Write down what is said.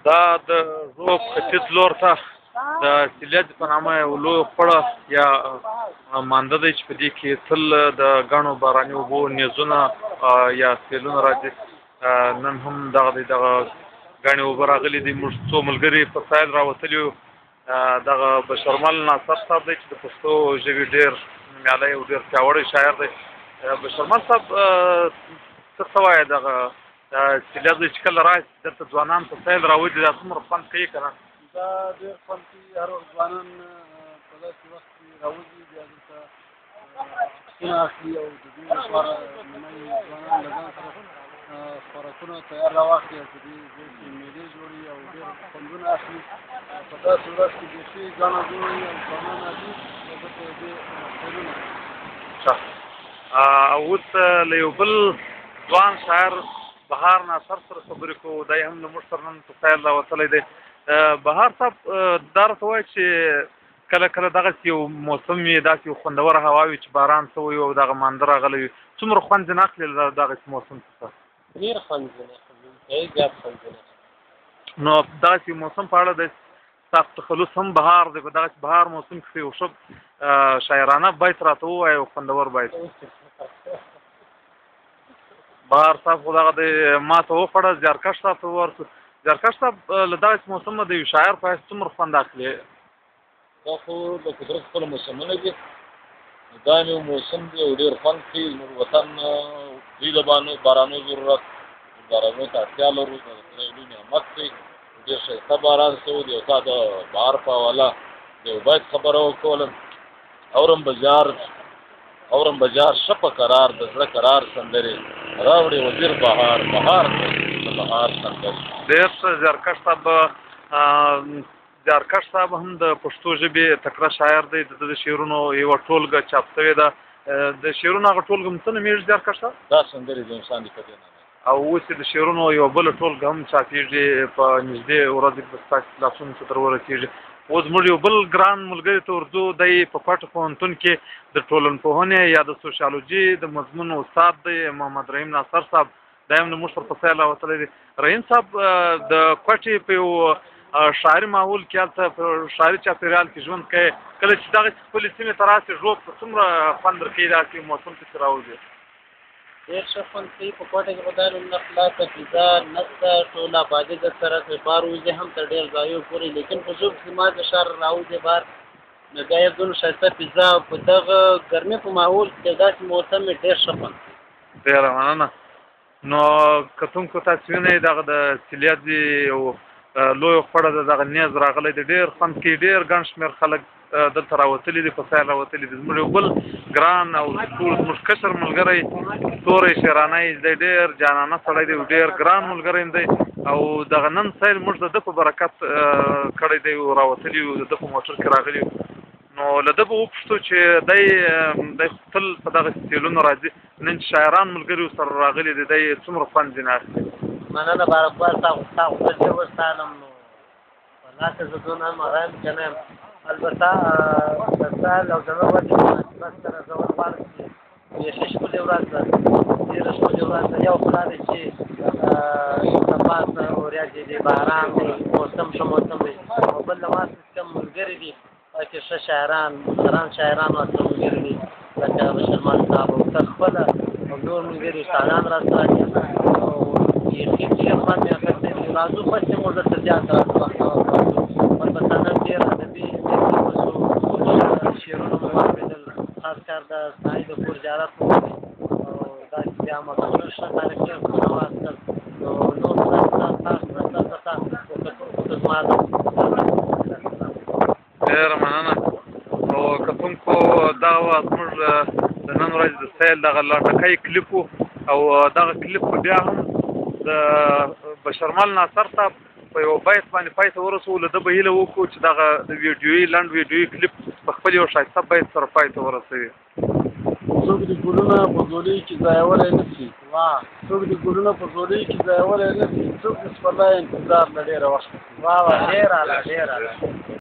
دا د ږوب ختیځ لور ته د سیلج په نامه یو لوی خړه یا مانده دی چې په دې کې تل د ګڼو باراني اوبو نیزونه یا سیلونه راځي. نن هم دغه دی، دغه ګڼې اوبه راغلي دي. موږ څو ملګري په سیل راوتلي یو. دغه بشرمل ناصر صاحب دی چې د پښتو ژبې ډېر نومیالی او ډېر پیاوړی شاعر دی. بشرمل صاحب، ته څه وایې؟ دغه سیلاب دی چې کله راشي دلته ځوانان په سیل راوځي، دا څومره خوند کوي که نه؟ دا ډېر خوند کوي. هر وخت ځوانان په داسې وخت کې راوځي، بیا دلته عکسونه اخلي او د دې لپاره نیمایي ځوانان له ځان سره خوراکونه تیار راواخلي او په دې ځای کې مېلې جوړوي او ډېر خوندونه اخلي. په داسې ورځ کې بیخي ګڼه ګوڼه وي او ځوانان راځي او دلته دې سیلونه. او اوس له یو بل ځوان شاعر بهار ناصر سره خبرې کوو. دی هم له موږ سره نن په سیل راوتلی دی. بهار صاحب، دا راته وایي چې کله کله دغسې یو موسم وي، داسې یو خوندوره هوا وي چې باران سوی او دغه مانده راغلی وي، څومره خوند ځینې اخلي له دغسې موسم څخه؟ ډېر خوند ځینې اخلي، انتهایي زیات خوند ځینې اخلي. نو دغسې موسم په اړه د ستاسو تخلص هم بهار دی، په دغسې بهار موسم کښې یو ښه شاعرانه بیت راته ووایه، یو خوندور بیت. بهار صاحب خو دغه دی ماته وخوړه، زیارکښ صاحب ته ورسو. زیارکښ صاحب، له دغسې موسم نه د یو شاعر په حیث څومره خوند اخلي؟ دا خو د قدرت خپل موسمونه دي، دا یو موسم دی او ډېر خوند کوي. زموږ وطن دوی د بارانو ضرورت، بارانو ته اړتیا لرو. دا د خدای لوی نعمت دی. ډېر ښایسته باران سوی دی. او تا د بهار په حواله د یو بیت خبره وکوله: اورم بجار، اورم بجار ښه په قرار د زړه قرار سندرې راوړې وزیر بهار، بهار د بهار سندرې. ډېر ښه زیارکښ صاحب. زیارکښ صاحب هم د پښتو ژبې تکړه شاعر دی. د ده د شعرونو یوه ټولګه چاپ شوې ده. د شعرونو هغه ټولګه هم څه نومېږي زیارکښ صاحب؟ دا سندرې د انسان دي په دې نامه. او اوس یې د شعرونو یوه بله ټولګه هم چاپېږي، په نږدې ورځو کې به ستاسو لاسونو ته در ورسېږي. اوس موږ یو بل ګران ملګري ته ورځو. دی په کوټه پوهنتون کې د ټولنپوهنې یا د سوسیالوجي د مضمون استاد دی، محمد رحیم ناصر صاحب. دی هم له موږ سره په سیل راوتلی دی. رحیم صاحب، د کوټې په یو ښاري ماحول کې، هلته په ښاري چاپېریال کې ژوند کوي، کله چې دغسې خپلې سیمې ته راشي ژوب ته، څومره خوند درکوي داسې موسم ته چې راوځي؟ ډېر ښه خوند کوي. په کوټه کې خو دا نه خلاصه فضا نشته، ټوله آبادي در سره بار وځي هم تر ډېر ځایو پورې، لیکن په ژوب کې ما د ښار راوځي بار، نو بیا یې دونه ښایسته فضا په دغه ګرمي په ماحول کې داسې موسم یې ډېر ښه خوند کوي. ډېره مننه. نو کتونکو، تاسو وینئ دغه د سیلیادي یو لوی خړه ده، دغه نیز راغلی دی، ډېر خوند کوي. ډېر ګڼ شمېر خلک دلته راوتلي دي، په سیل راوتلي دي. زموږ یو بل ګران او ټول زموږ کشر ملګری ستوری شیرانی دی، ډېر جانانه سړی دی او ډېر ګران ملګری هم دی. او دغه نن سیل موږ د ده په برکت کړی دی او راوتلي یو، د ده په موټر کې راغلي یو. نو له ده به وپوښتو چې دی خو تل په دغسې سیلونو راځي، نن چې شاعران ملګري ورسره راغلي دي، دی څومره خوند ځینې اخلي؟ مننه بارکوال، تا خو زه ډېر وستایم، نو والله که زه دونه هم هغه یم که نه یم. البته د سیل او د نن ورځې په مناسبت سره زه غواړم چې بیخي ښکلې ورځ ده، ډېره ښکلې ورځ ده. یو خو دا دی چې د پاسه ورځې دي، باران دی، موسم ښه موسم دی، او بل له ما سره چې کوم ملګري دي پکې ښه شاعران، مشران شاعران ورسره ملګري دي، لکه بشرمل صاحب او ته خپله او نور ملګري استادان راسره دي، او بیخي ډېر خوند مې اخیستی دی. راځو پسې موږ دلته زیات راځو وخت راځو. البته نن ډېر ادبي مېلمه وشو، شعرونه مو واورېدل، خاص کار د سنایي د کور زیارت مو وکړ او داسې بیا مو ښه تاریخي عکسونه واخیستل. نو نور څه تاسو نشته، البته کتونکو ته زما د ډېره مننه. او کتونکو، دا وه زموږ د نن ورځې د سیل دغه لنډکی کلیپ و. او دغه کلیپ به بیا هم د بشرمل ناصر صاحب په یو بیت باندې پای ته ورسوو. له ده به هیله وکړو چې دغه د ویډیويي لنډ ویډیويي کلیپ په خپل یو ښایسته بیت سره پای ته ورسوي. څوک د ګلونه په ځولۍ کې ځایولی نه سي، واه، څوک د ګلونه په ځولۍ کې ځایولی نه سي، څوک د سپرلی انتظار له ډېره وخته کوي. واه واه، ډېر اعلی، ډېر اعلی.